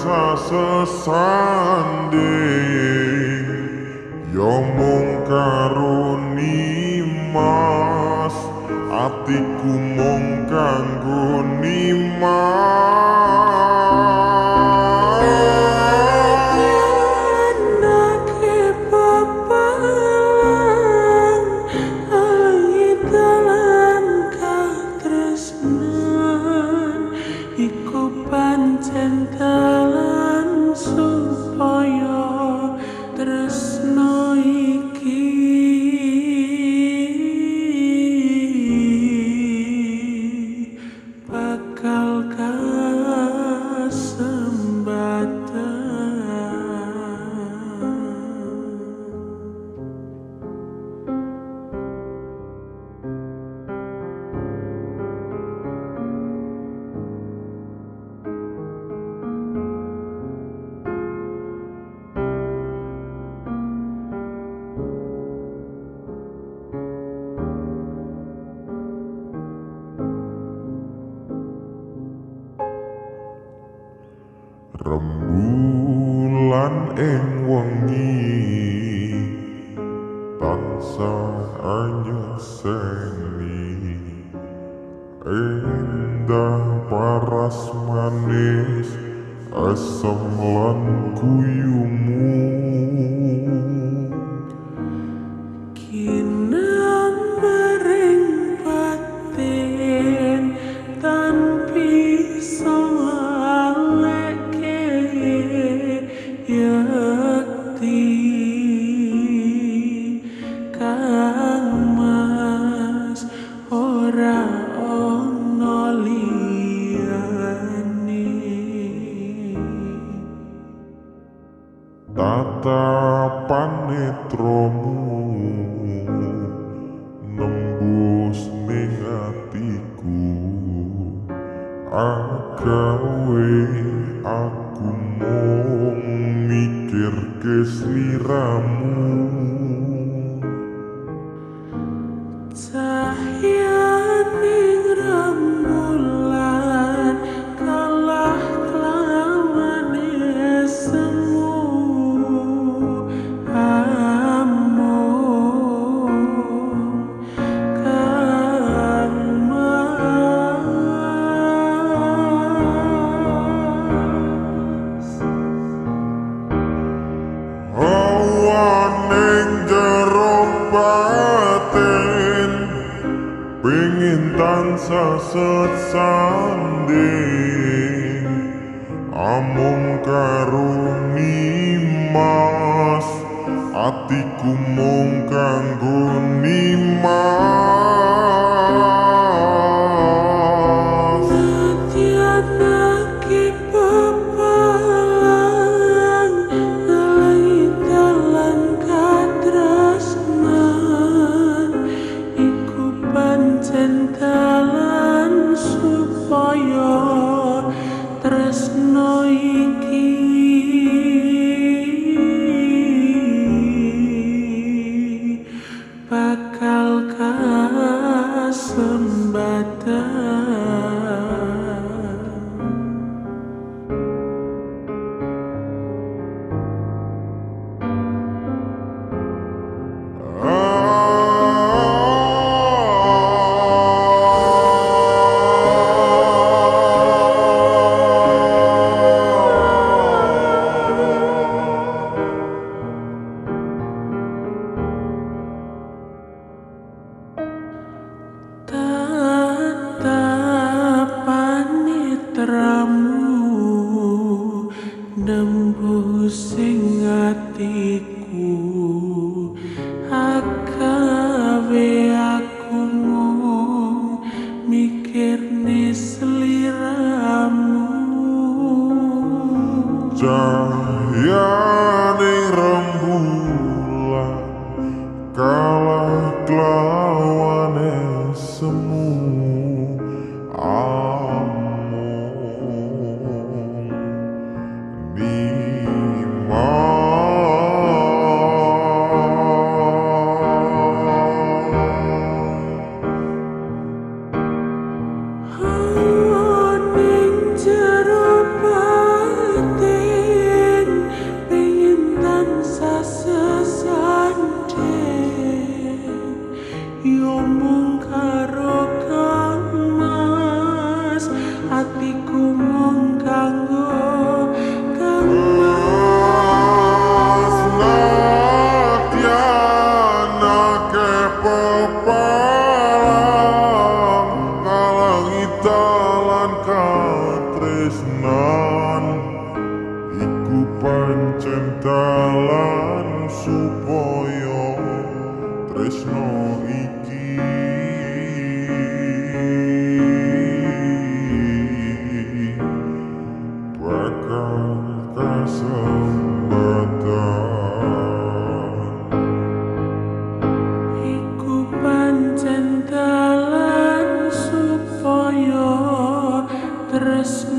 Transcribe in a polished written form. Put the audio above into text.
tansah sesanding, ya mung karo Nimas, atiku mung kanggo Nimas. Dalan supaya tresno iki bakal kasembatan. Rembulan ing wengi tansah anyekseni, endah paras manis asem lan guyumu. Kinambering batin tanpi soaleke yakti Kang Mas ora ono liyane. Tatapan netramu nembus ning atiku, agawe aku mung mikirke sliramu. Cahyaning rembulan kalah kelawan semu amung Kang Mas. Hawaning jero batin pengin tansah sesanding, amung karo Nimas, atiku mung kanggo Nimas. Nadyanake pepalang ngalangi dalan katresnan, iku pancen dalan supaya tresno iki bakal kasembatan. Tatapan netramu nembus ing atiku, agawe aku mung mikirne sliramu. Cahyaning rembulan kalah kelawane semu amung Nimas. Hawaning jero batin dalan supaya tresno iki bakal kasembatan. Iku pancen dalan supaya tresno